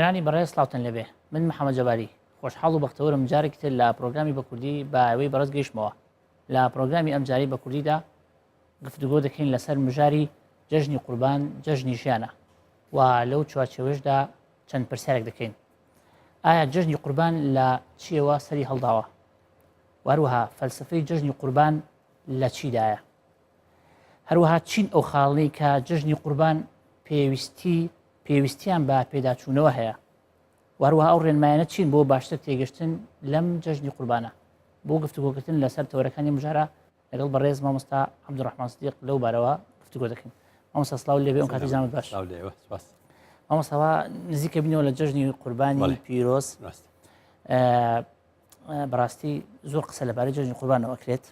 بینەرانی بەڕێز سڵاوتان لێبێ من محەممەد جەباری خۆشحاڵ و بەختەوەرم جارێکی تر لە پرۆگرامی بە کوردی بە ئێوەی بەڕێز گەیشتمەوە لە پرۆگرامی ئەمجاری بە کوردیدا گفتوگۆ دەکەین لەسەر مژاری جەژنی قوربان جەژنی ژیانە و لەو چوارچێوەشدا چەند پرسیارێک دەکەین ئایا جەژنی قوربان لە چیەوە سەری هەڵداوە واروەها فەلسفەی جەژنی قوربان لە چیدایە هەروەها چین ئەو خاڵنەی کە جەژنی قوربان پێویستی پێویستیان بە پێداچوونەوە هەیە وهروەها ئەو ڕێنمایانە چین بۆ باشتر تێگەشتن لەم جەژنی قوربانە بۆ گفتوگۆکردن لەسەر تەوەرەکانی مژارە لەگەڵ بەڕێز مامۆستا عەبدولڕەحمان سدیق لەو بارەوە گفتوگۆ دەکەین مامۆستا سڵاو لێبێ ئەم کاتی زانت باش سڵاو لێوە سپاس مامۆستا نزیکە بینەوە لە جەژنی قوربانی پیرۆز بەڕاستی زۆر قسە لەبارەی جەژنی قوربانەوە ئەکرێت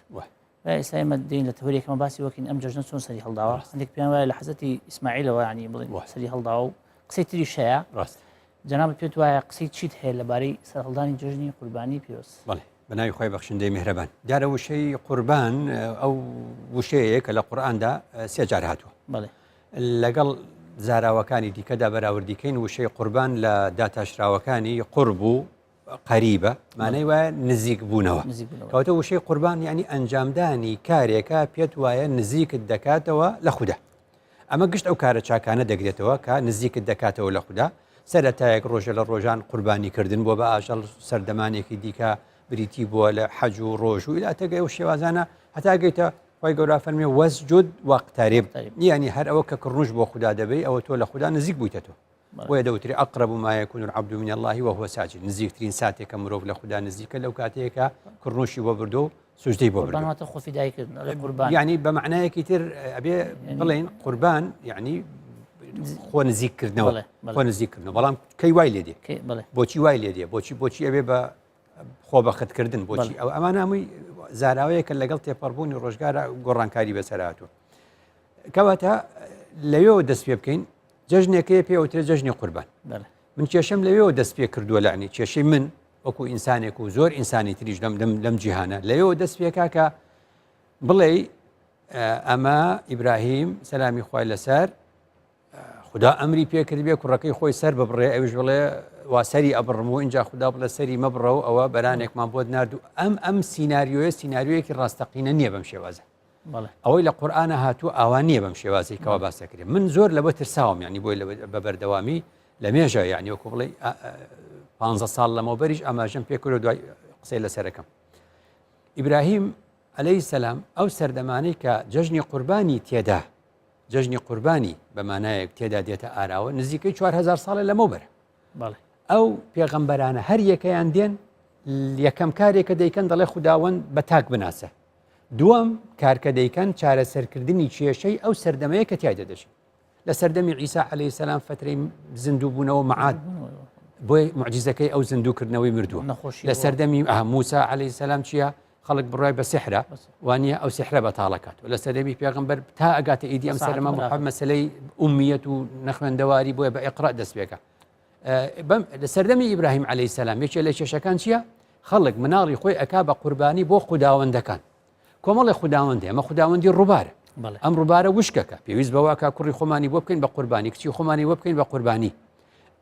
ئێستا ئێمە دێین لە تەوەرێکەمە باسی وەکین ئەم جەژنە چۆن سەری هەڵداوە هەندێک پێیان وایە لە حەزەتی ئیسماعیلەوە ینی بڵێن سەری هەڵداوە و قسەی تریش هەیە ڕاست جەنابت پێت وایە قسەی چیت هەیە لەبارەی سەرهەڵدانی جەژنی قوربانی پیرۆز؟ بەڵێ بە ناوی خۆی بەخشندەی میهرەبان دیارە وشەی قوربان ئەو وشەیە کە لە قورئاندا سێ جار هاتووە بەڵێ لەگەڵ زاراوەکانی دیکەدا بەراوردیکەین وشەی قوربان لە داتاشراوەکانی قورب و قەریبە مانای وایە نزیک بوونەوە کەواتە وشەی قوربان یعنی ئەنجامدانی کارێکە پێت وایە نزیکت دەکاتەوە لە خودا ئەمە گشت ئەو کارە چاکانە دەگرێتەوە کە نزیکت دەکاتەوە لە خودا سەرەتایەک ڕۆژە لە ڕۆژان قوربانی کردن بۆ بە ئاژەڵ سەردەمانێکی دیکە بریتی بووە لە حەج و ڕۆژ و ئیلاتەگەی و شێوازانە هەتا گەیتە خی گەورە فەرمی وەسجود واقترب یعنی هەر ئەوە کە کڕنوش بۆ خودا دەبەی ئەوە تۆ لە خودا نزیک بوویتەوە بۆیە دەوترێ اقرب ما یکون العبد من اللە وهو ساجد نزیکترین ساتێک کە مرۆڤ لە خودا نزیکە لەو کاتەیە کە کڕنوشی بۆ بردو و سوجدەی بۆ بردو. قوربان واتە خۆ فیدایی کردن ئەڵێ قوربان. یعنی بە مەعنایەکی تر ئەبێ بڵێین قوربان یعنی خۆ نزیک کردنەوە خۆ نزیک کردنەوە بەڵام کەی وای لێ دێ بۆچی وای لێ دێ بۆچی بۆچی ئەبێ بە خۆ بەختکردن بۆچی ئەو ئەمانە هەمووی زاراوەیەکە لەگەڵ تێپەڕبوونی ڕۆژگارە گۆڕانکاری بەسەر هاتووە کەواتە لەوێەوە دەست پێ بکەین جەژنێکەیە پێ وترێ جەژنی قوربان من کێشەم لەوێەوە دەست پێ کردووە لەعنی کێشەی من وەکو ئینسانێک و زۆر ئینسانی تریش لەم لەم لەم جیهانە لەوێەوە دەست پێکا کە بڵێ ئەمە ئیبراهیم سەلامی خوای لەسەر خدا ئەمری پێکرد بێ کوڕەکەی خۆی سەر ببڕێ ئەوش بڵێ وا سەری ئەبڕم و اینجا خدا بڵێ سەری مەبڕە و ئەوە بەرانێکمان بۆت نرد و ئەم ئەم سینناریۆیە سینناریۆیەکی ڕاستەقینە نییە بەم شێوازە ئەوەی لە قورئانا هاتووە ئاوا نییە بەم شێوازەی کەوا باس دەکرێت من زۆر لەوە ترساوم یعنی بۆی بە بەردەوامی لە مێژە یعنی وەکو بڵێ پ ساڵ لەمەوبەریش ئاماژەم پێ کرد دوای قسەی لەسەرەکەم ئیبراهیم عەلەیهی سەلام ئەو سەردەمانەی کە جەژنی قوربانی تێدا جەژنی قوربانی بە مانایەک تێدا دێتە ئاراوە نزیکەی 4هزار ساڵە لەمەوبەر ئەو پێغەمبەرانە هەر یەکەیان دێن یەکەم کارێکە دەیکەن دەڵێ خوداوەند بە تاک بناسە دووەم کار کە دەیکەن چارەسەرکردنی کێشەی ئەو سەردەمەیە کە تیایدا دەژین. لە سەردەمی عیسا عەلەیهی سەلام فەترەی زیندووبوونەوە مەعاد بۆی معجزەکەی ئەو زیندووکردنەوەی مردووە. لە سەردەمی موسا عەلەیهی سەلام چییە؟ خەڵک بڕای بە سحرە وانە ئەو سحرە بەتاڵەکات و لە سەردەمی پێغمبەر تا ئەگاتە ئیدی ئەم سەرمە محەممەد مەسلەی ئومیەت و نەخوێندەواری بۆیە بە ئیقرا دەست پێکە لە سەردەمی ئیبراهیم عەلەیهی سەلام یەکێ لە کێشەکان چییە؟ خەڵک مناڵی خۆی ئەکا بە قوربانی بۆ خوداوەندەکان کۆمەڵی خوداوەند ئەمە خوداوەندی ڕووبارە ئەم ڕووبارە وشکەکە پێویست بەوەکە کوڕی خۆمانی بۆ بکەین بە قوربانی کچی خۆمانی بۆ بکەین بە قوربانی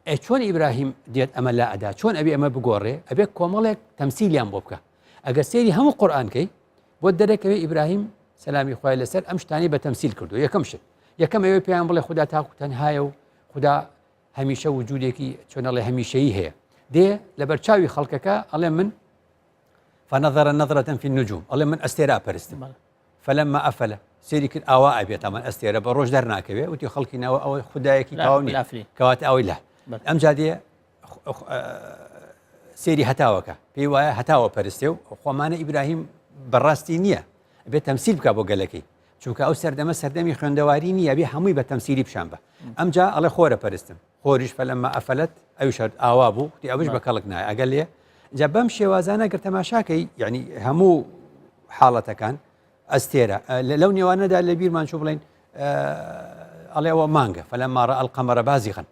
ئەی چۆن ئیبراهیم دێت ئەمە لا ئەدا چۆن ئەبێ ئەمە بگۆڕێ ئەبێ کۆمەڵێک تەمسیلیان بۆ بکە ئەگەر سێری هەموو قورئانکەی بۆ دەرەکەوێ ئیبراهیم سەلامی خوای لەسەر ئەم شتانی بە تەمسیل کردو یەکەم شت یەکەم ئەوەی پێیان بڵێ خودا تاکو تەنهایە و خودا هەمیشە وجودێکی چۆن ئەڵێ هەمیشەیی هەیە دێ لەبەر چاوی خەڵکەکە ئەڵێ من فنظر نظرة في النجوم ئەڵێ من ئەستێرە ئەپەرستم فلما أفل سێری کرد ئاوا ئەبێت ئەمە ئەستێرە بە ڕۆژ دەرناکەوێ وتی خەڵکی ناوە ئەوە خودایەکی تاو نیە کەواتە ئەوەی لە ئەم جادێ سێری هەتاوەکە پێی وایە هەتاوە پەرستێ و خۆمانە ئیبراهیم بەڕاستی نییە بێت تەمسیل بکە بۆ گەلەکەی چونکە ئەو سەردەمە سەردەمی خوێندەواری نییە بێ هەمووی بە تەمسیلی پیشان بە ئەمجا ئەڵێ خۆرە پەرستم خۆریش فلما أفلت ئەویش هەر ئاوا بوو وتی ئەوش بە کەڵک نایە ئەگەر لێ جا بەم شێوازانە گەر تەماشاکەی یعنی هەموو حاڵەتەکان ئەستێرە لەو نێوانەدا لە بیرمان چوو بڵێن ئەڵێ ئەوە مانگە فلما رأى القمر بازغا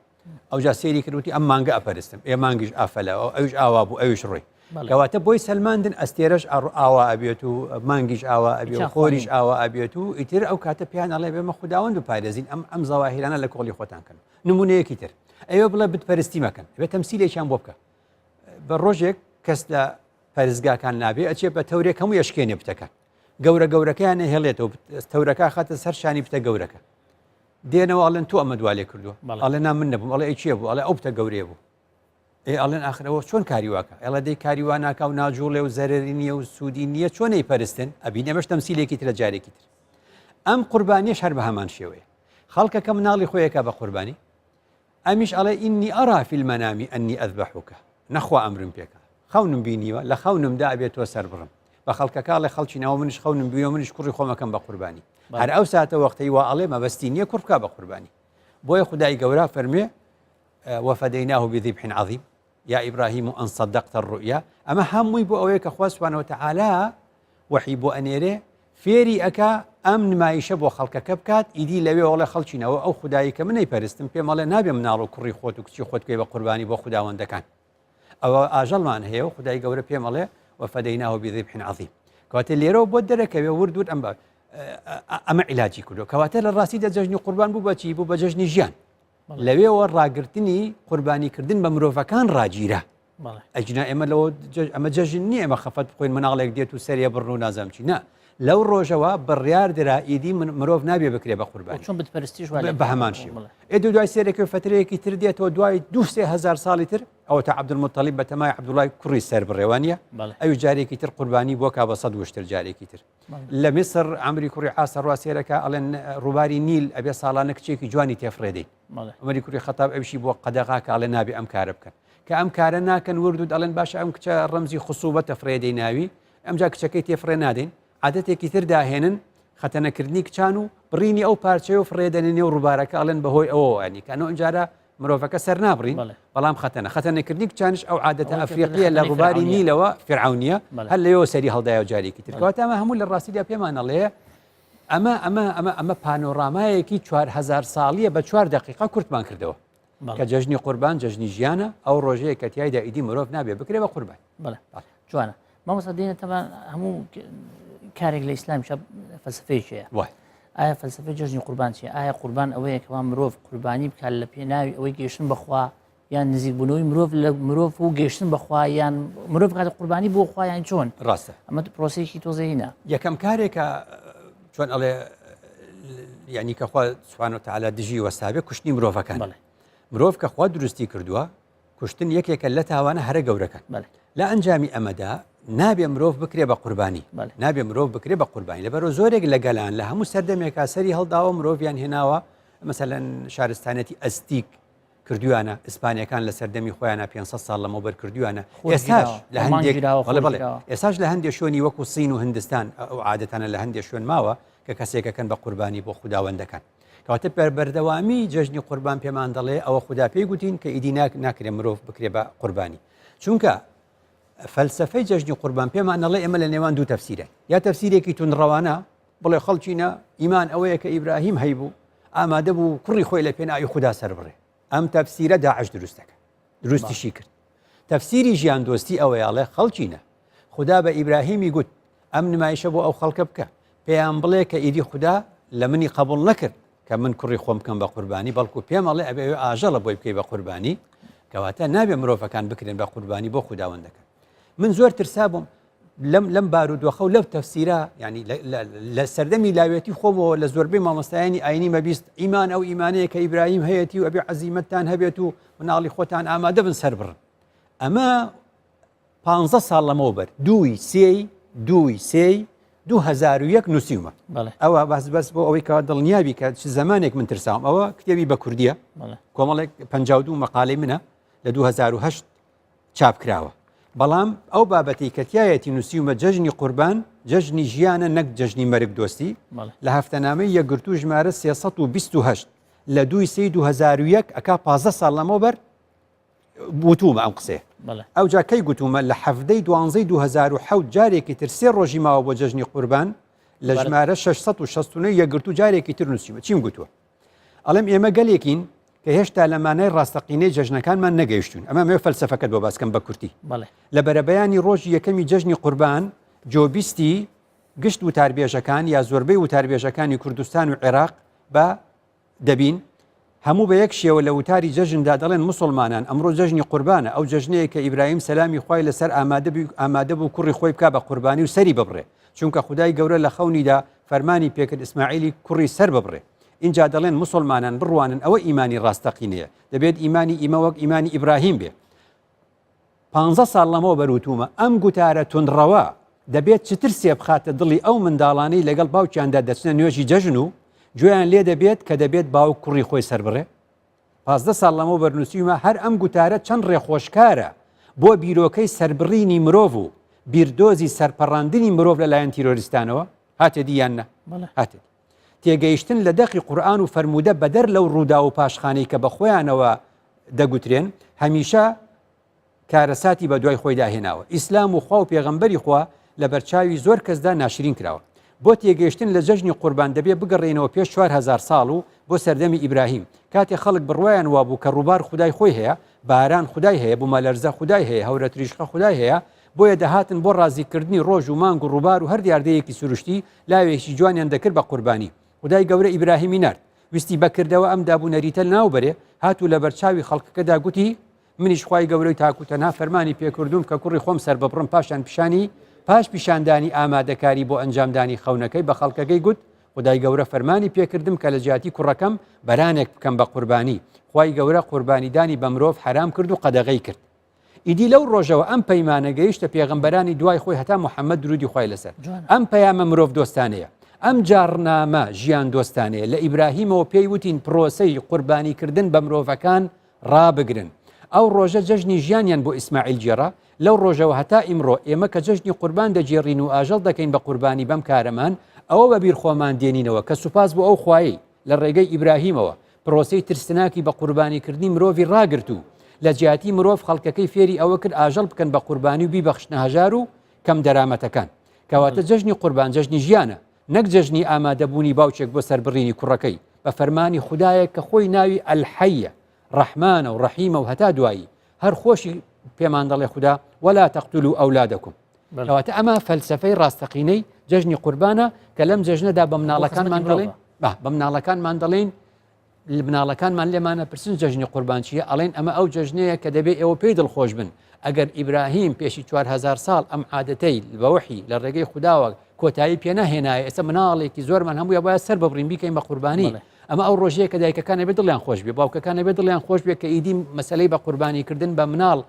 ئەوجا سێری کرد وتی ئەم مانگە ئەپەرستم ئێ مانگیش ئافەلە ئەویش ئاوا بوو ئەویش ڕۆی کەواتە بۆی سەلماندن ئەستێرەش ئاوا ئەبێت و مانگیش ئاوا ئەبێ و خۆریش ئاوا ئەبێت و ئیتر ئەو کاتە پێیان ئەڵێ بێمە خوداوەند بپارێزین ئەم ئەم زەواهیرانە لە کۆڵی خۆتان کەن نمونەیەکی تر. ئەوێ بڵێ بتپەرستی مەکەن ئەبێ تەمسیلێکیان بۆ بکە بە ڕۆژێک کەس لە پەرستگاکان نابێ ئەچێ بە تەورێک هەموو ئەشکێنێ بتەکان گەورە گەورەکەیان نەهێڵێتەوە تەورەکە خاتە سەر شانی بتە گەورەکە دێنەوە ئەڵێن تۆ ئەمە دوالێ کردووە ئەڵێ نا من نەبووم ئەڵێ ئەی کێ بوو ئەڵێ ئەو بتە گەورەیە بوو ئێ ئەڵێن ئاخرەوە چۆن کاری واکە ئەڵێ دەی کاری وا ناکا و ناجوڵێ و زەرەری نییە و سوودی نییە چۆن ئەیپەرستن ئەبین ئەمەش تەمسیلێکی ترە جارێکی تر ئەم قوربانیش هەر بە هەمان شێوەیە خەڵکەکە مناڵی خۆیەکە بە قوربانی ئەمیش ئەڵێ إني أرى في المنام أني أذبحك نەخوا ئەمرم پێکا خەونم بینیوە لە خەونمدا ئەبێت تۆ سەربڕم بە خەڵکەکە ئەڵێ خەڵکی ناوە منیش خەونم بینیوە منیش کوڕی خۆمەکەم بە قوربانی هەر ئەو ساتە وەختەی وا ئەڵێ مەبەستی نییە کوڕ بکا بە قوربانی بۆیە خودای گەورە فەرموێ وفديناه بذبح عظيم يا إبراهيم أن صدقت الرؤيا ئەمە هەمووی بۆ ئەوەیە کە خوا سبحانه وتعالى وەحی بۆ ئەنێرێ فێری ئەکا ئەم نمایشە بۆ خەڵکەکە بکات ئیدی لەوێ وەڵێ خەڵکینەوە ئەو خودایی کە منەی پەرستم پێم ئەڵێ نابێ مناڵ و کوڕی خۆت و کچی خۆت بکەی بە قوربانی بۆ خوداوەندەکان ئەوە ئاژەڵمان هەیە و خدای گەورە پێم ئەڵێ وفديناه بذبح عظيم کەواتە لێرەوە بۆ دەرەکەوێ ورد ورد ئەم ئەمە عیلاجی کردو کەواتە لە ڕاستیدا جەژنی قوربان بوو بەچی بوو بە جەژنی ژیان لەوێوە ڕاگرتنی قوربانیکردن بە مرۆڤەکان ڕاگیرا ئەگینا ئێمە لەوە ئەمە جەژن نییە ئێمە خەفەت بخۆین مناڵێک دێت و سەریە بڕن و نازانم چی نا لەو ڕۆژەوە بڕیار درا ئیدی من مرۆڤ نابێ بکرێ بە قوربانی چۆن بتپەرستیش وا بە هەمان شێوە ئێ دوای سێرێکی فترەیەکی تر دێتەوە دوای دو سێ هزار ساڵی تر ئەوە تا عەبدولموتەڵیب بە تەمای عەبدوڵای کوڕی سەر بڕێوانە ئەوی جارێکی تر قوربانی بۆ کا بە سەد وشتر جارێکی تر لە میسر عەمری کوڕی عاس ڕوا سێرەکە ئەڵێن ڕووباری نیل ئەبێ ساڵانە کچێکی جوانی تێفڕێدەین عومەری کوڕی خەتاب ئەویشی بۆ قەدەغا کە ئەڵێ نابێ ئەم کارە بکەن کە ئەم کارە ناکەن ورد و دەڵێن باشە ئەم کچە ڕەمزی خسوبەتە فڕێدەی ناوی ئەمجا کچەکەی تێفڕێ نادەین عادەتێکی تر داهێنن خەتەنەکردنی کچان و بڕینی ئەو پارچەیە و فڕێدەنە نێو ڕووبارەکە ئەڵێن بەهۆی ئەوەوە ئەنی کە ئەمجارە مرۆڤەکە سەر نابڕین بەڵام خەتەنە خەتەنەکردنی کچانش ئەو عادەتە ئەفریقیە لە ڕووباری نیلەوە فرعونیە هەر لەوێوە سەری هەڵدایە جارێکی تر کەواتە ئەمە هەموو لە ڕاستیدا پێمان ئەڵێ ئەمە ئەمە ئەمە ئەمە پانۆرامایەکی 4000 ساڵیە بە چوار دقیقە کورتمان کردەوە کە جەژنی قوربان جەژنی ژیانە ئەو ڕۆژەیە کە تیایدا ئیدی مرۆڤ نابێ بکرێ بە قوربان جوانە مامۆستا دێنە تەبان هەموو کارێک لە ئیسلامیشە فەلسفەیەکی هەیە ئایا فەلسفەی جەژنی قوربان چیە ئایا قوربان ئەوەیە کەوا مرۆڤ قوربانی بکات لە پێناوی ئەوەی گەیشتن بەخوا یان نزیکبوونەوەی مرۆڤ لە مرۆڤ و گەیشتن بەخوا یان مرۆڤ کاتە قوربانی بۆ خوا یان چۆن ڕاستە ئەمە پرۆسەیەکی تۆزەینە یەکەم کارێکە چۆن ئەڵێ یعنی کە خوا سبحانه وتعالی دژی وەستابێ کوشتنی مرۆڤەکان مرۆڤ کە خوا دروستی کردووە کوشتن یەکێکە لە تاوانە هەرە گەورەکان. لە ئەنجامی ئەمەدا نابێ مرۆڤ بکرێ بە قوربانی. نابێ مرۆڤ بکرێ بە قوربانی. لەبەرئەوە زۆرێک لە گەلان لە هەموو سەردەمێکا سەری هەڵداوە مرۆڤیان هێناوە مەسەلەن شارستانیەتی ئەزتیک کردویانە ئیسپانیەکان لە سەردەمی خۆیانە 500 ساڵ لەمەوبەر کردویانە ئێستاش لە هەندێک بەڵێ ئێستاش لە هەندێک شوێنی وەکو سین و هندستان ئەو عادەتانە لە هەندێک شوێن ماوە کە کەسێکەکەن بە قوربانی بۆ خوداوەندەکان. کەواتە بەردەوامی جەژنی قوربان پێمان دەڵێ ئەوە خودا پێی گوتین کە ئیدی ناکرێ مرۆڤ بکرێ بە قوربانی چونکە فەلسفەی جەژنی قوربان پێمان دەڵێ ئێمە لە نێوان دوو تەفسیرە یا تەفسیرێکی توندڕەوانە بڵێ خەڵکینە ئیمان ئەوەیە کە ئیبراهیم هەیبوو ئامادە بوو کوڕی خۆی لە پێناوی خودا سەربڕێ ئەم تەفسیرە داعش دروستەکە دروستیشی کرد تەفسیری ژیان دۆستی ئەوەیە ئەڵێ خەڵکینە خودا بە ئیبراهیمی گوت ئەم نمایشە بۆ ئەو خەڵکە بکە پێیان بڵێ کە ئیدی خودا لە منی قبول نەکرد کە من کوڕی خۆم بکەم بە قوربانی بەڵکو پێم ئەڵێ ئەبێ ئەوێ ئاژەڵە بۆی بکەی بە قوربانی کەواتە نابێ مرۆڤەکان بکرێن بە قوربانی بۆ خوداوەندەکە من زۆر ترسا بووم لەم لەم بارودۆخە و لەو تەفسیرە ینی لە سەردەمی لاوێتی خۆمەوە لە زۆربەی مامۆستایانی ئاینی مەبیست ئیمان ئەو ئیمانەیە کە ئیبراهیم هەیەتی و ئەبێ عەزیمەتتان هەبێت و مناڵی خۆتان ئامادە بن سەر بڕن ئەمە پ ساڵ لەمەوبەر دووی سێی دووی سێی 2001 نووسیومە ئەوە باس بەس بۆ ئەوەی کە دڵنیابی کە چ زمانێک من ترساوم ئەوە کتێبی بە کوردیە کۆمەڵێک 52 مەقالەی منە لە 2008 چاپ کراوە بەڵام ئەو بابەتەی کە تایەتی نووسیومە جەژنی قوربان جەژنی ژیانە نەک جەژنی مەرگ دۆستی لە هەفتەنامەی یەکگرتوو ژمارە 328 لە دووی سێی 2001 ئەکا 15 ساڵ لەمەوبەر وتومە ئەم قسەیە ئەوجا کەی گوتومە لە حەفدەی دوانزەی 2007 جارێکی تر سێ ڕۆژی ماوە بۆ جەژنی قوربان لە ژمارە 669 یەکگرتوو جارێکی تر نووسیومە چیم گوتووە ئەڵێم ئێمە گەلێکین کە هێشتا لە مانای ڕاستەقینەی جەژنەکانمان نەگەیشتوون ئەمە مێ فەلسەفەکەت بۆ باسکەم بە کورتی لە بەرەبەیانی ڕۆژی یەکەمی جەژنی قوربان جۆبیستی گشت وتاربێژەکان یا زۆربەی وتاربێژەکانی کوردستان و عێراق بە دەبین. هەموو بە یەک شێوە لە وتاری جەژندا دەڵێن موسڵمانان ئەمڕۆ جەژنی قوربانە، ئەو جەژنەیە کە ئیبراهیم سەلامی خوای لەسەر ئامادە بوو کوڕی خۆی بکا بە قوربانی و سەری ببڕێ، چونکە خودای گەورە لە خەونیدا فەرمانی پێکرد ئیسماعیلی کوڕی سەر ببڕێ. ئینجا دەڵێن موسڵمانان بڕوانن ئەوە ئیمانی ڕاستەقینەیە، دەبێت ئیمانی ئیمە وەک ئیمانی ئیبراهیم بێ. پانزە ساڵ لەمەوبەر وتوومە ئەم گوتارە توندڕەوە دەبێت چ ترسێ بخاتە دڵی ئەو منداڵانەی لەگەڵ باوکیاندا دەچنە نوێژی جەژن و گوێیان لێ دەبێت کە دەبێت باوک کوڕی خۆی سەربڕێ؟ 15 ساڵ لەمەوبەر نووسیومە هەر ئەم گوتارە چەند ڕێخۆشکارە بۆ بیرۆکەی سەربڕینی مرۆڤ و بیردۆزی سەرپەڕاندنی مرۆڤ لەلایەن تیرۆریستانەوە هاتێ دی یان نا؟ هاتێ دی. تێگەیشتن لە دەقی قورئان و فەرموودە بەدەر لەو ڕووداو و پاشخانەی کە بە خۆیانەوە دەگوترێن، هەمیشە کارەساتی بەدوای خۆیدا هێناوە. ئیسلام و خوا و پێغەمبەری خوا لەبەرچاوی زۆر کەسدا ناشرین کراوە. بۆ تێگەیشتن لە جەژنی قوربان دەبێ بگەڕێینەوە پێش 4000 ساڵ و بۆ سەردەمی ئیبراهیم، کاتێ خەڵک بڕوایان وابوو کە ڕووبار خودای خۆی هەیە، باران خودای هەیە، بوومەلەرزە خودای هەیە، هەورەتریشقە خودای هەیە، بۆیە دەهاتن بۆ ڕازیکردنی ڕۆژ و مانگ و ڕووبار و هەر دیاردەیەکی سروشتی لاوێکی جوانیان دەکرد بە قوربانی. خودای گەورە ئیبراهیمی نارد. ویستی بە کردەوە ئەم داب و نەریتە لەناو بەرێ، هات و لەبەرچاوی خەڵکەکەدا گوتی، منیش خوای گەورەی تاک و تەنها فەرمانی پێکردووم کە کوڕی خۆم سەرببڕم پاشان پیشانی پاش پیشاندانی ئامادەکاری بۆ ئەنجامدانی خەونەکەی بە خەڵکەکەی گوت، خودای گەورە فەرمانی پێکردم کە لە جیاتی کوڕەکەم بەرانێک بکەم بە قوربانی. خوای گەورە قوربانیدانی بە مرۆڤ حەرام کرد و قەدەغەی کرد. ئیدی لەو ڕۆژەوە ئەم پەیمانە گەیشتە پێغەمبەرانی دوای خۆی هەتا محەممەد درودی خوای لەسەر. ئەم پەیامە مرۆڤ دۆستانەیە، ئەم جاڕنامە ژیان دۆستانەیە لە ئیبراهیمەوە پێی وتین پرۆسەی قوربانی کردن بە مرۆڤەکان ڕابگرن. ئەو ڕۆژە جەژنی ژیانیان بۆ ئیسماعیل گێڕا، لەو ڕۆژەوە هەتا ئیمڕۆ ئێمە کە جەژنی قوربان دەگێڕین و ئاژەڵ دەکەین بە قوربانی بەم کارەمان ئەوە بەبیر خۆمان دێنینەوە کە سوپاس بۆ ئەو خوایەی لە ڕێگەی ئیبراهیمەوە پرۆسەی ترسناکی بە قوربانیکردنی مرۆڤی ڕاگرت و لە جیاتی مرۆڤ خەڵکەکەی فێری ئەوە کرد ئاژەڵ بکەن بە قوربانی و بیبەخشنە هەژار و کەمدەرامەتەکان. کەواتە جەژنی قوربان جەژنی ژیانە، نەک جەژنی ئامادەبوونی باوکێک بۆ سەربڕینی کوڕەکەی بە فەرمانی خودایەک کە خۆی ناوی الحی ە، ڕەحمانە و ڕەحیمە و هەتا دوایی، هەر خۆشی پێمان دەڵێ خودا ولا تقتلوا اولادکم. کەواتە ئەمە فەلسەفەی ڕاستەقینەی جەژنی قوربانە کە لەم جەژنەدا بە مناڵەکانمان دەڵێن بە مناڵەکانمان دەڵێین مناڵەکانمان لێمانە پرسن جەژنی قوربان چییە ئەڵێن ئەمە ئەو جەژنەیە کە دەبێ ئێوە پێی دڵخۆش بن ئەگەر ئیبراهیم پێشی 4هزار ساڵ ئەم عادەتەی بەوەحی لە ڕێگەی خودداوە کۆتایی پێناهێنایە ئێستا مناڵێکی زۆرمان هەمووی باە سەر ببڕین بیکەین بە قوربانی ئەمە ئەو ڕۆژەیە کە دایکەکان بێ دڵیان خۆش بێ باوکەکان بێ دڵیان خۆش بێ کە ئیدی مەسلەی بە قوربانیکردن بە مناڵ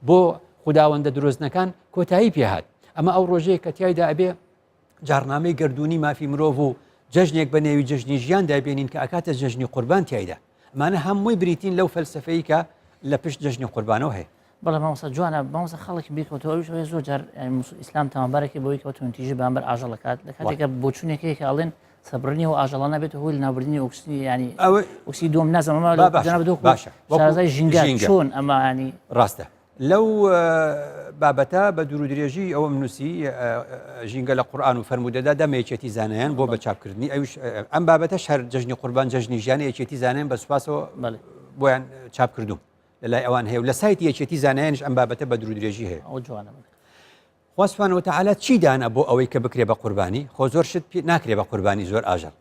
بۆ خوداوەندە درۆزنەکان کۆتایی پێهات ئەمە ئەو ڕۆژەیە کە تایدا ئەبێ جاڕنامەی گەردوونی مافی مرۆڤ و جەژنێک بە نێوی جەژنی ژیان دابێنین کە ئەکاتە جەژنی قوربان تیایدا ئەمانە هەمووی بریتین لەو فەلسەفەی کە لە پشت جەژنی قوربانەوە هەیە. بەڵێ مامۆستا جوانە مامۆستا خەڵک بیرکەوتەوە ئەویش ئەوەیە زۆر جار ئیسلام تاوانبارێکی بەوەی کە توندتیژی بەرامبەر ئاژەڵ ئەکات لە کاتێکە بۆچوونێک هەیە کە ئەڵێن سەربڕینی ئەو ئاژەڵانە بێتە هۆی لەناوبردنی ئۆکسجین یانی ئۆکسیدی دووەم نازانم ئەمە جەنابت وەکو باشە شارەزای ژینگە چۆن ئەمە ینی ڕاستە لەو بابەتە بە دوور و درێژی ئەوەم نووسی ژینگە لە قورآن و فەرموودەدا دەمە یەکێتی زانایان بۆ بە چاپکردنی ئەوش ئەم بابەتە شەر جەژنی قوربان جەژنی ژیانە یەکێتی زانایان بە سوپاسەوە بۆیان چاپ کردوم لە لای ئەوان هەیە و لە سایتی یەکێتی زانایانش ئەم بابەتە بە دوور و درێژی هەیە ئەو جوانە خوا سبحانە وتعالی چی دانا بۆ ئەوەی کە بکرێ بە قوربانی خۆ زۆر شت ناکرێ بە قوربانی زۆر ئاژەڵ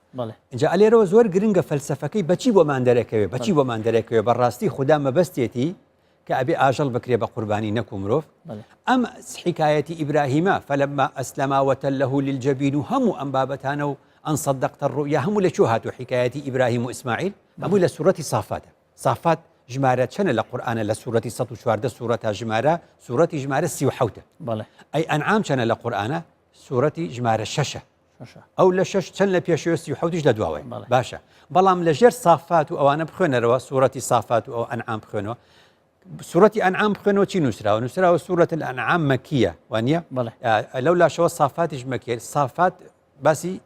اینجا ئەلێرەوە زۆر گرنگە فەلسەفەکەی بەچی بۆمان دەرەکەوێ بەچی بۆمان دەرەکەوێ بەڕاستی خودا مەبەستێتی کە ئەبێ ئاژەڵ بکرێ بە قوربانی نەکو مرۆڤ ئەم حکایەتی ئیبراهیمە فلما أسلما وتله للجبين و هەموو ئەم بابەتانە و أن صدقت الرؤيا هەموو لە کوێ هاتوو حکایەتی ئیبراهیم و ئیسماعیل هەموو لە سوورەتی سافاتە صافات ژمارە چەنە لە قورئانە لە سورەتی 114 سورەتا ژمارە سورەتی ژمارە 37 بەڵێ ئەی ئەنعام چەنە لە قورئانە سورەتی ژمارە شەشە ئەو لە شەش چەند لە پێشەوە سی حوتیش لە دواوەی باشە بەڵام لە ژێر سافات و ئەوانە بخوێنەرەوە سوورەتی سافات و ئەو ئەنعام بخوێنەوە سوورەتی ئەنعام بخوێنەوە چی نووسراوە نووسراوە سوورەت الأنعام مەکیە وانە لەو لاشەوە سافاتیش مەکیە سافات باسی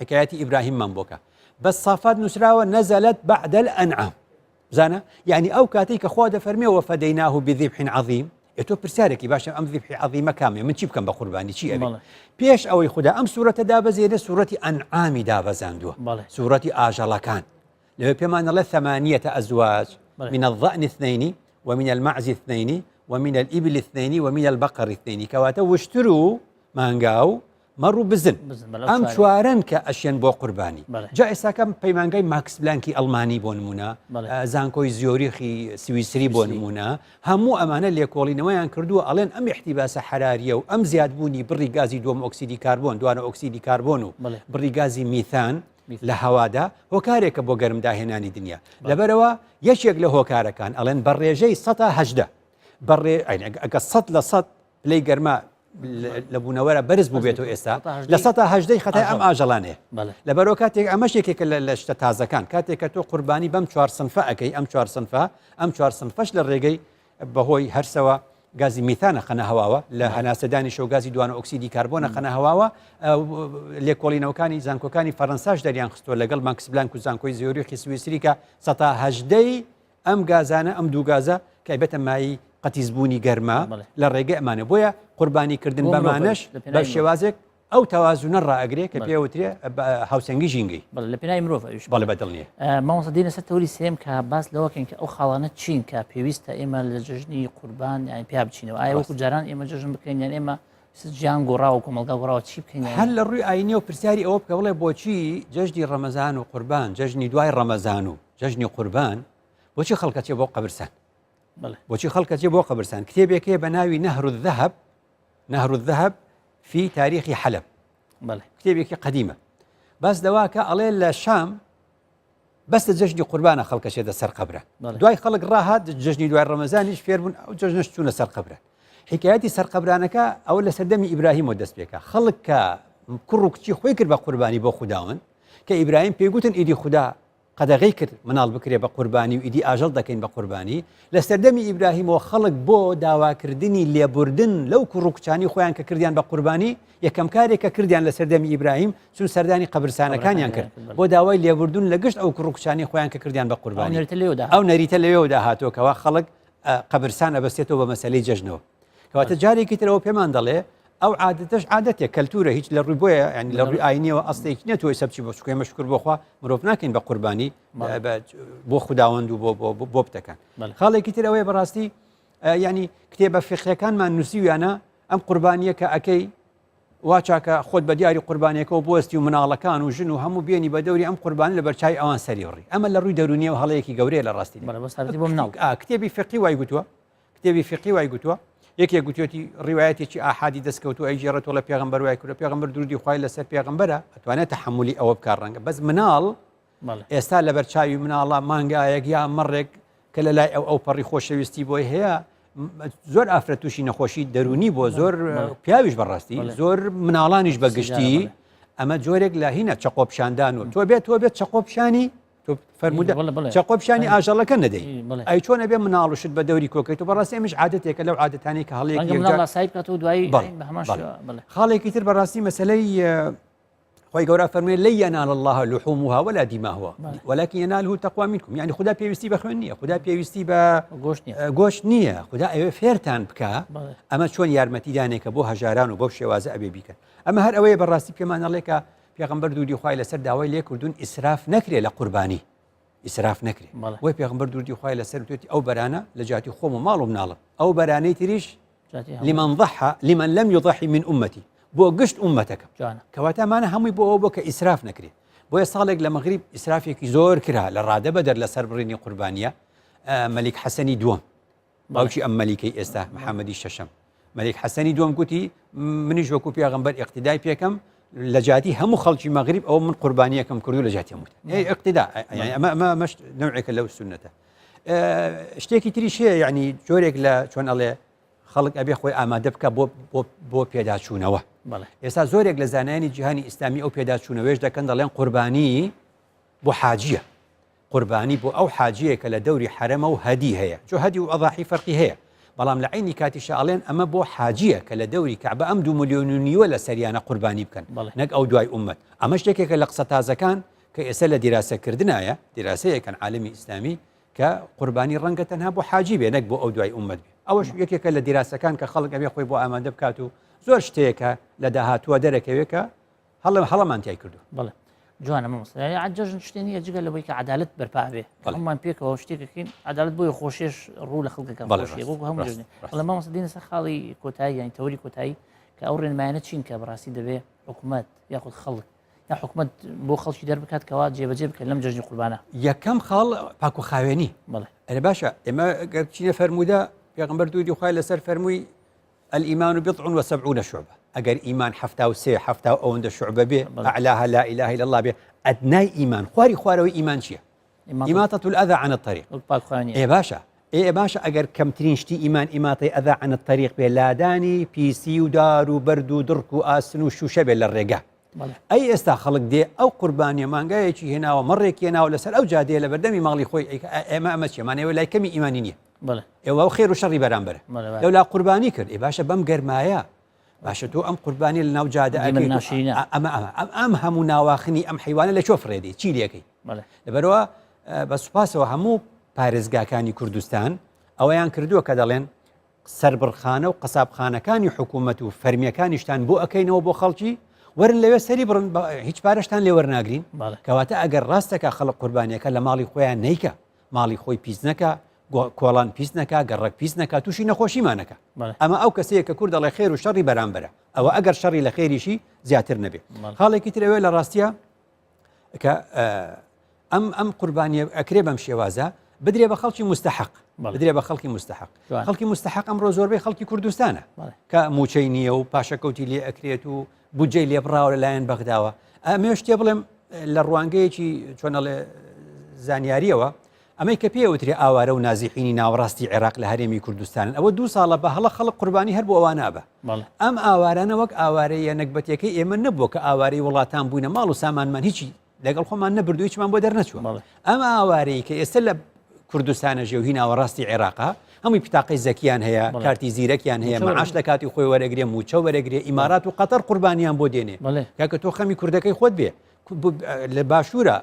حکایەتی ئیبراهیممان بۆکە بەس صافات نووسراوە نزلت بعد الأنعام بزانە یعنی ئەو کاتێک کە خوا دەفەرمێ وفديناه بذبح عظيم تۆ پرسیارێکی باشە ئەم ذبح عظیمە کامێ من چی بکەم بە قوربانی چی ئەبێ پێش ئەوەی خودا ئەم سوورەتە دابەزێنێ سوورەتی ئەنعامی دابەزاندووە سوورەتی ئاژەڵەکان لەوێ پێمان دەڵێ ثمانية أزواج من الضأن اثنين ومن المعز اثنين ومن الإبل اثنين ومن البقر اثنين کەواتە وشتر و مانگا و مەڕ و بزن ئەم چوارن کە ئەشێن بۆ قوربانی جا ئێستاکە پەیمانگای ماکس بلانکی ئەڵمانی بۆ نمونە زانکۆی زیۆریخی سویسری بۆ نمونە هەموو ئەمانە لێکۆڵینەوەیان کردووە ئەڵێن ئەم احتیباسە حراریە و ئەم زیادبوونی بڕی گازی دووەم ئۆکسیدی کاربۆن دوانە ئۆکسیدی کاربۆن و بڕی گازی میثان لە هەوادا هۆکارێکە بۆ گەرم داهێنانی دنیا لەبەرەوە یەکێک لە هۆکارەکان ئەڵێن بە ڕێژەی 1970 بەڕێ ئەگە 100% پلەی گەرما لە بوونەوەرە بەرز بوو بێتەوە ئێستا 18% خەتای ئەم ئاژەڵانەیە لەبەرەوە کاتێک ئەمەش یەکێکە لە شتە تازەکان کاتێک کە تۆ قوربانی بەم چوار سنفە ئەەکەی ئەم چوار سنفە ئەم چوار سنفەش لە ڕێگەی بەهۆی هەرسەوە گازی میثانە خەنە هەواوە لە هەناسەدانی شەو گازی دوانە ئۆکسیدی کاربۆنە خەنە هەواوە لێکۆڵینەوەکانی زانکۆکانی فەرەنساش دەریان خستووە لەگەڵ ماکس بلانک و زانکۆی زیۆریخی سویسری کە سەتا هەژدەی ئەم گازانە ئەم دوو گازە کە ئەبێتە مایەی قەتیسبوونی گەرما لە ڕێگەی ئەمانە بۆیە قوربانی کردن بەمانەش بە شێوازێک ئەو تەوازونە ڕائەگرێ کە پێوترێ هاوسەنگی ژینگەی لە پێناوی مرۆڤ ئەویش بەڵێ بە دڵنیە مامۆستا دێنە سەر تەوری سێم کە باس لەوەکەین کە ئەو خاڵانە چین کە پێویستە ئێمە لە جەژنی قوربان یان پیا بچینەوە ئایا وەکو جاران ئێمە جەژن بکەین یان ئێمە جیان گۆڕاوە کۆمەڵگا گۆڕاوە چی بکەین هەر لە ڕووی ئاینیەوە پرسیاری ئەوە بکە بڵێ بۆچی جەژنی ڕەمەزان و قوربان جەژنی دوای ڕەمەزان و جەژنی قوربان بۆچی خەڵکەچێ بۆ قەبرسان بۆچی خەڵکەچێ بۆ قەبرسان کتێبێک هەیە بە ناوی نهر الذهب نهر الذهب في تاریخی حەلب کتێبێکی قەدیمە باس لەواکە ئەڵێ لە شام بەس لە جەژنی قوربانە خەڵکەچێتە سەر قەبرە دوای خەڵک ڕاهات جەژنی دوای ڕەمەزانیش فێربوون ئەو جەژنەش چوونە سەر قەبرە حکایەتی سەر قەبرانەکە ئەوە لە سەردەمی ئیبراهیمەوە دەست پێکا خەڵک کە کوڕ و کچی خۆی کرد بە قوربانی بۆ خوداوەند کە ئیبراهیم پێیگوتن ئیدی خودا قەدەغەی کرد مناڵ بکرێ بە قوربانی و ئیدی ئاژەڵ دەکەین بە قوربانی، لە سەردەمی ئیبراهیمەوە خەڵک بۆ داواکردنی لێبوردن لەو کوڕ و کچانی خۆیان کە کردیان بە قوربانی، یەکەم کارێک کە کردیان لە سەردەمی ئیبراهیم چوون سەردانی قەبرسانەکانیان کرد بۆ داوای لێبوردن لە گشت ئەو کوڕ و کچانی خۆیان کە کردیان بە قوربانی. ئەو نەریتە لەوێوەدا هاتووە کەوا خەڵک قەبرسان ئەبەستێتەوە بە مەسەلەی جەژنەوە. کەواتە جارێکی تر ئەوە پێمان دەڵێ ئەو عادەتەش عادەتێک کەلتورە هیچ لە ڕووی بۆیە ینی لە ڕووی ئاینیەوە ئەستێکی نیە تۆی سەبچی بۆ چکێمە شکر بۆخوا مرۆڤ ناکەین بە قوربانی بۆ خوداوەند و بۆ بتەکان خاڵێکی تر ئەوەیە بەڕاستی ینی کتێبە فقیەکانمان نووسیویانە ئەم قوربانیە کە ئەەکەی وا چاکە خۆت بە دیاری قوربانیەکەەوە بوەستی و مناڵەکان و ژن و هەموو بێنی بە دەوری ئەم قوربانی لە بەرچای ئەوان سەری ڕی ئەمە لە ڕووی دەرونیەوە هەڵەیەکی گەورەیە لە ڕاستی کتێبی فقی وای گوتووە کتێبی فیقهی وای گوتووە، یەکێک گوتوێتی ڕیوایەتێکی ئاحادی دەستکەوتوو ئەیگێڕێتەوە لە پێغەمبەر وای کردووە، پێغەمبەر درودی خوای لەسەر پێغەمبەرە ئەتوانێت تەحەمولی ئەوە بکات ڕەنگە بەس مناڵ ئێستا لەبەر چاوی مناڵە مانگایەک یا مەڕێک کە لە لای ئەو ئەو پەڕی خۆشەویستی بۆی هەیە زۆر ئافرەت تووشی نەخۆشی دەرونی بۆ زۆر پیاویش بەڕاستی زۆر مناڵانیش بەگشتی ئەمە جۆرێک لە هینە چەقۆ پیشاندان و تۆ بێت تۆ بێت چەقۆ پیشانی تۆ فەرموودە چەقۆ پیشانی ئاژەڵەکە نەدەی ئەی چۆن ئەبێ مناڵ و شت بە دەوری کۆکەیت و بەڕاستی ئەمیش عادەتێکە لەو عادەتانی کە هەڵەیەک دوایی خاڵێکی تر بەڕاستی مەسلەی خۆی گەورە فەرمێ لن ينال الله لحومها ولا دماؤها ولكن يناله التقوى منكم یعنی خودا پێویستی بە خوێن نییە خودا پێویستی بە گۆشت نییە خودا ئەوێ فێرتان بکە ئەمە چۆن یارمەتیدانێکە بۆ هەژاران و بەو شێوازە ئەبێ بیکەن ئەمە هەر ئەوەیە بەڕاستی پێمانەڵێکە پێغەمبەر دوودی خوای لەسەر داوای لێ کردوون ئیسراف نەکرێ لە قوربانی ئیسراف نەکرێ بۆی پێغمبەر دوردی خوای لەسەر توێتی ئەو بەرانە لە جاتی خۆم و ماڵ و مناڵم ئەو بەرانەی تریش لمن ضحى لمن لم يضحي من أمتي بۆ گشت ئومەتەکەم کەواتە مانە هەمووی بۆ ئەو بۆ کە ئیسراف نەکرێ بۆیە ساڵێک لە مەغریب ئیسرافێکی زۆر کرا لە ڕادە بەدەر لە سەربڕینی قوربانیە مەلیک حەسەنی دووەم باوکی ئەم مەلیکەی ئێستا محەممەدی شەشەم مەلیک حەسەنی دووەم گوتی منیش وەکو پێغەمبەر ئیقتیدای پێکەم لە جاتی هەموو خەڵکی مەغریب ئەو من قوربانیەکەم کردو لە جاتی هەمووت ئیقتیدا ئەمە ئەمە مەش نوعێکە لەو سوننەتە شتێکی تریش هەیە یعنی جۆرێک لە چۆن ئەڵێ خەڵک ئەبێ خۆی ئامادە بکە بۆ بۆ پێداچوونەوە ئێستا زۆرێک لە زانایانی جیهانی ئیسلامی ئەو پێداچوونەوەش دەکەن دەڵێن قوربانی بۆ حاجیە قوربانی بۆ ئەو حاجیە کە لە دەوری حەرەمە و هەدی هەیە چۆ هەدی و ئەضاحی فەرقی هەیە بەڵام لە عەینی کاتیشا ئەڵێن ئەمە بۆ حاجیە کە لە دەوری کەعبە ئەم دوو ملیۆن و نیوە لە سەریانە قوربانی بکەن نەک ئەو دوای ئومەت ئەمەش یەکێکە لە قسە تازەکان کە ئێستا لە دیراسە کردنایە دیراسەیەکەن عالەمی ئیسلامی کە قوربانی ڕەنگە تەنها بۆ حاجی بێ نەک بۆ ئەو دوای ئومەت بێ ئەوەش یەکێکە لە دیراسەکان کە خەڵک ئەبێ خۆی بۆ ئامادە بکات و زۆر شتەیەکە لە داهاتووە دەرەکەوێت کە هەڵە هەڵەمان تیای کردو. بەڵێ جوانە مامۆستا یعنی جەژن شتێ نییە جگە لەوەی کە عەدالەت بەرپا بێ هەمومان پێکەوە شتێکەکەین عەدالەت بۆیە خۆشێش ڕوو لە خەڵکەکە خۆشیە وەکو هەموو جەژنێ بەڵێ مامۆستا دێنە سەر خاڵی کۆتایی یعنی تەوەری کۆتایی کە ئەو ڕێنمایانە چین کە بەڕاستی دەبێ حکوومەت یاخود خەڵک یا حکوومەت بۆ خەڵکی دەربکات کەوا جێبەجێ بکەن لەم جەژنی قوربانە. یەکەم خاڵ پاک و خاوێنی. بەڵێ. ئەرێ باشە ئێمە گەر بچینە فەرموودە پێغەمبەر دوودی خوای لەسەر فەرمووی الإيمان بضع وسبعون شعبة ئەگەر ئیمان 73 هەفتا و ئەوەندە شعبە بێ أعلاها لا إله إلا الله بێ ئەدنای ئیمان خواری خوارەوەی ئیمان چییە؟ إماطة الأذى عن الطريق ئێ باشە ئێ باشە ئەگەر کەمترین شتی ئیمان إماطة أذى عن الطريق بێ لادانی پیسی و دار و بەرد و دڕک و ئاسن و شوشە بێ لە ڕێگا ئەی ئێستا خەڵک دێ ئەو قوربانیە مانگایەکی هێناوە مەڕێک هێناوە لەسەر ئەو جادەیە لە بەردەمی ماڵی خۆی ئێمە ئەمە چیمانەوە لای کەمی ئیمانی نییە ئێوە ئەو خێر و شەڕی بەرامبەر لەولا قوربانی کرد ئێ باشە بەم گەرمایە باشە تۆ ئەم قوربانی لە ناو جادە ئەمە ئەمە ئەم ئەم هەموو ناواخنی ئەم حیوانە لە چۆ فرێدی چی لەکەی لەبەرەوە بە سوپاسەوە هەموو پارێزگاکانی کوردستان ئەوەیان کردووە کە دەڵێن سەربڕخانە و قەسابخانەکانی حکوومەت و فەرمیەکانیشتان بۆ ئەەکەینەوە بۆ خەڵکی وەرن لەوێ سەری بڕن هیچ پارەشتان لێ وەرناگرین کەواتە ئەگەر ڕاستەکە خەڵک قوربانیەکە لە ماڵی خۆیان نیکە ماڵی خۆی پیس نەکا کۆڵان پیس نەکا گەڕەک پیس نەکا تووشی نەخۆشیمانەکە ئەمە ئەو کەسەیە کە کورد دەڵێ خێر و شەڕی بەرامبەرە ئەوە ئەگەر شەڕی لە خێریشی زیاتر نەبێ خاڵێکی ترەوێ لە ڕاستیە کە ئەم ئەم قوربانیە ئەکرێ بەم شێوازە بدرێ بە خەڵکی مستحق بدرێ بە خەڵکی مستحق خەڵکی مستحق ئەمڕۆ زۆربەی خەڵکی کوردستانە کە موچەی نییە و پاشەکەوتی لێ ئەکرێت و بودجەی لێبڕاوە لەلایەن بەغداوە. ئەمەوێ شتێ بڵێم لە ڕوانگەیەکی چۆنەڵێ زانیاریەوە ئەمەی کە پێوترێ ئاوارە و نازیحینی ناوەڕاستی عێراق لە هەرێمی کوردستانن ئەوە دو ساڵە بە هەڵە خەڵک قوربانی هەر بۆ ئەوانە بە ئەم ئاوارانە وەک ئاوارەیە نەگبەتەکەی ئێمە نەبووە کە ئاوارەی وڵاتان بووینە ماڵ و سامانمان هیچی لەگەڵ خۆمان نەبردو هیچمان بۆ دەرنەچووە ئەم ئاوارەی کە ئێستا لە کوردستانە ژێ و هی ناوەڕاستی عێراقا هەمووی پتاقی زەکیان هەیە کارتی زیرەکیان هەیە معاش لە کاتی خۆی وەرەگرێ موچە وەرەگرێ ئیمارات و قەتەر قوربانیان بۆ دێنێ کاکە تۆ خەمی کوردەکەی خۆت بێ لە باشوورە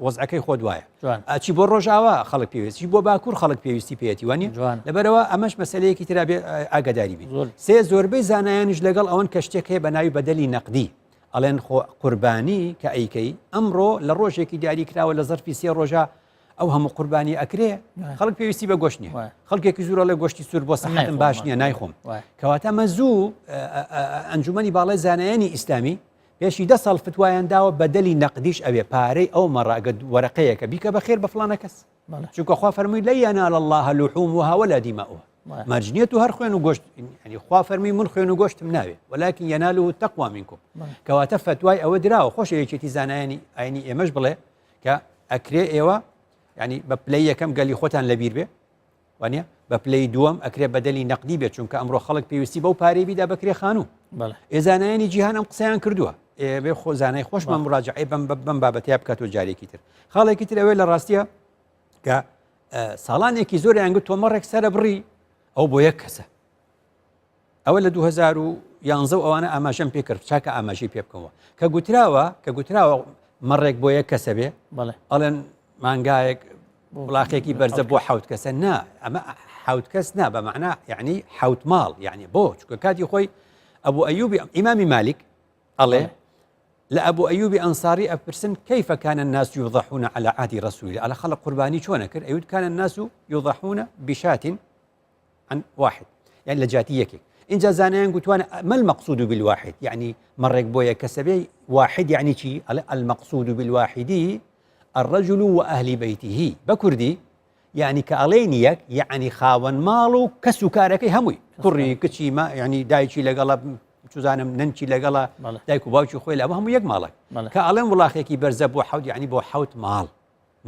وەزعەکەی خۆت وایە ئەچی بۆ ڕۆژاوا خەڵک پێویستی بۆ باکوور خەڵک پێویستی پێیەتی وانە لەبەرەوە ئەمەش مەسلەیەکی تررا بێ ئاگاداری بی سێ زۆربەی زانایانیش لەگەڵ ئەوەن کە شتێک هەیە بە ناوی بەدەلی نەقدی ئەڵێن خۆ قوربانی کە ئەیکەی ئەمڕۆ لە ڕۆژێکی دیاری کراوە لە زەرفی سێ ڕۆژە ئەو هەموو قوربانی ئەکرێ خەڵک پێویستی بە گۆشت نیە خەڵکێکی زۆر لە گۆشتی سوور بۆ سەحەتم باش نییە نایخۆم کەواتە مە زوو ئەنجومەنی باڵای زانایانی ئیسلامی پێشی دە ساڵ فتوایان داوە بەدەلی نەقدیش ئەوێ پارەی ئەو مەڕاگە وەرەقەیەکە بیکە بە خێر بە فلانە کەس چونکە خوا فەرمووی لن ينال الله لحومها ولا دماؤها مەرج نییە تو هەر خوێن و گۆشت ینی خوا فەرمی من خوێن و گۆشتم ناوێ ولكن يناله التقوى منكم کەواتە فەتوای ئەوە دراوە خۆشە یەکێتی زانایانی ئاینی ئێمەش بڵێ کە ئەکرێ ئێوە ینی بە پلەی یەکەم گەلی خۆتان لەبیر بێ وانە بە پلەی دووەم ئەکرێ بەدەلی نەقدی بێت چونکە ئەمڕۆ خەڵک پێویستی بەو پارەی بیدا بەکرێ خانوو ئێزانایانی جیهان ئەم قسەیان کردووە ئێ خۆ زانای خۆشمان مراجعەی بەم بەم بابەتیا بکات و جارێکی تر خاڵێکی تر ئەوەیە لە ڕاستیە کە ساڵانێکی زۆریان گوت تۆمەڕێک سەرە بڕی ئەو بۆ یەک کەسە ئەوە لە 2011 ئەوانە ئاماژەم پێ کرد چاکە ئاماژەی پێ بکەمەوە کە گوتراوە کە گوتراوە مەڕێک بۆ یەک کەسە بێ ئەڵێن مانگایەک وڵاخێکی بەرزە بۆ حوت کەسە نا ئەمە حوت کەس نا بە معنا یعنی حوت ماڵ یعنی بۆ چکە کاتی خۆی ئەبوو ئەیوبی ئیمامی مالیک ئەڵێ لە ئەبو ئەیوبی ئەنساری ئەپرسن کیف کان الناس یضحون علی عهد رسول الله ئەڵێ خەڵک قوربانی چۆن ئەکرد ئەیوت کان الناس یضحون بشاة عن واحد یعنی لە جاتی یەکێک اینجا زانایان گوتوانە ما المقصود بالواحد یعنی مەڕێک بۆ یەک کەسە بێ واحد یعنی چی ئەڵێ المقصود بالواحدی الرجل وأهل بيته بە کوردی یعنی کە ئەڵێن یەک یعنی خاوەن ماڵ و کەس و کارەکەی هەمووی کوڕی کچی ما یعنی دایکی لەگەڵە چزانم نەنکی لەگەڵە دایک و باوکی خۆی لە هەموو یەک ماڵک کە ئەڵێن وڵاخێکی بەرزە بۆ حەوت یعنی بۆ حەوت ماڵ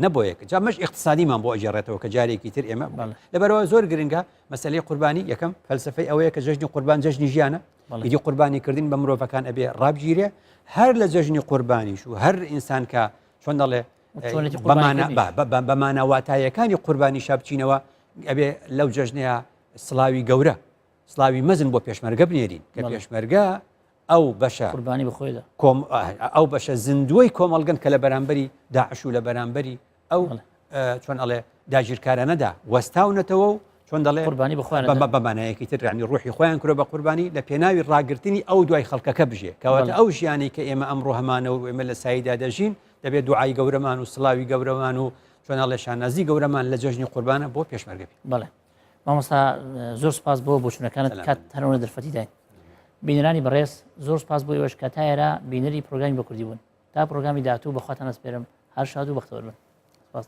نەبۆ یەک جا مەش اقتصادیمان بۆ ئەگەڕێتەوە کە جارێکی تر ئێمە لەبەرەوە زۆر گرنگە مەسلەی قوربانی یەکەم فەلسفەی ئەوەیە کە جەژنی قوربان جەژنی ژیانە ئیدی قوربانی کردن بە مرۆڤەکان ئەبێ ڕابگیرێ هەر لە جەژنی قوربانیش و هەر ئینسان کە چۆن دەڵێ بە مانا واتایەکانی قوربانی شابچینەوە ئەبێ لەو جەژنەیە سڵاوی گەورە سڵاوی مەزن بۆ پێشمەرگە بنێرین کە پێشمەرگە ئەو بەشە قوربانی بخۆیدا ئەو بەشە زیندووی کۆمەڵگەن کە لە بەرامبەری داعش و لە بەرامبەری ئەو چۆن ئەڵێ داگیرکارانەدا وەستاونەتەوە و چۆن دەڵێ قوربانی بخۆیان بەمانایەکی تر ینی ڕوحی خۆیان کرۆ بە قوربانی لە پێناوی ڕاگرتنی ئەو دوای خەڵکەکە بژێ کەواتە ئەو ژیانی کە ئێمە ئەمڕۆ هەمانە و ئێمە لە سایدا دەژین دەبێت دوعای گەورەمان و سڵاوی گەورەمان و چۆن ئەڵێ شانازی گەورەمان لە جەژنی قوربانە بۆ پێشمەرگە بڵێ مامۆستا زۆر سپاس بۆ بۆچونەکانت کات هەرەوە دەرفەتی داین. بینەرانی بەڕێز زۆر سپاس بۆ ئێوەش کە تا ئێرە بینەری پرۆگرامی بە کوردی بوون. تا پرۆگرامی داهاتوو بە خواتان ئەسپێرم هەر شاد و بەختەوەر بن. سپاس.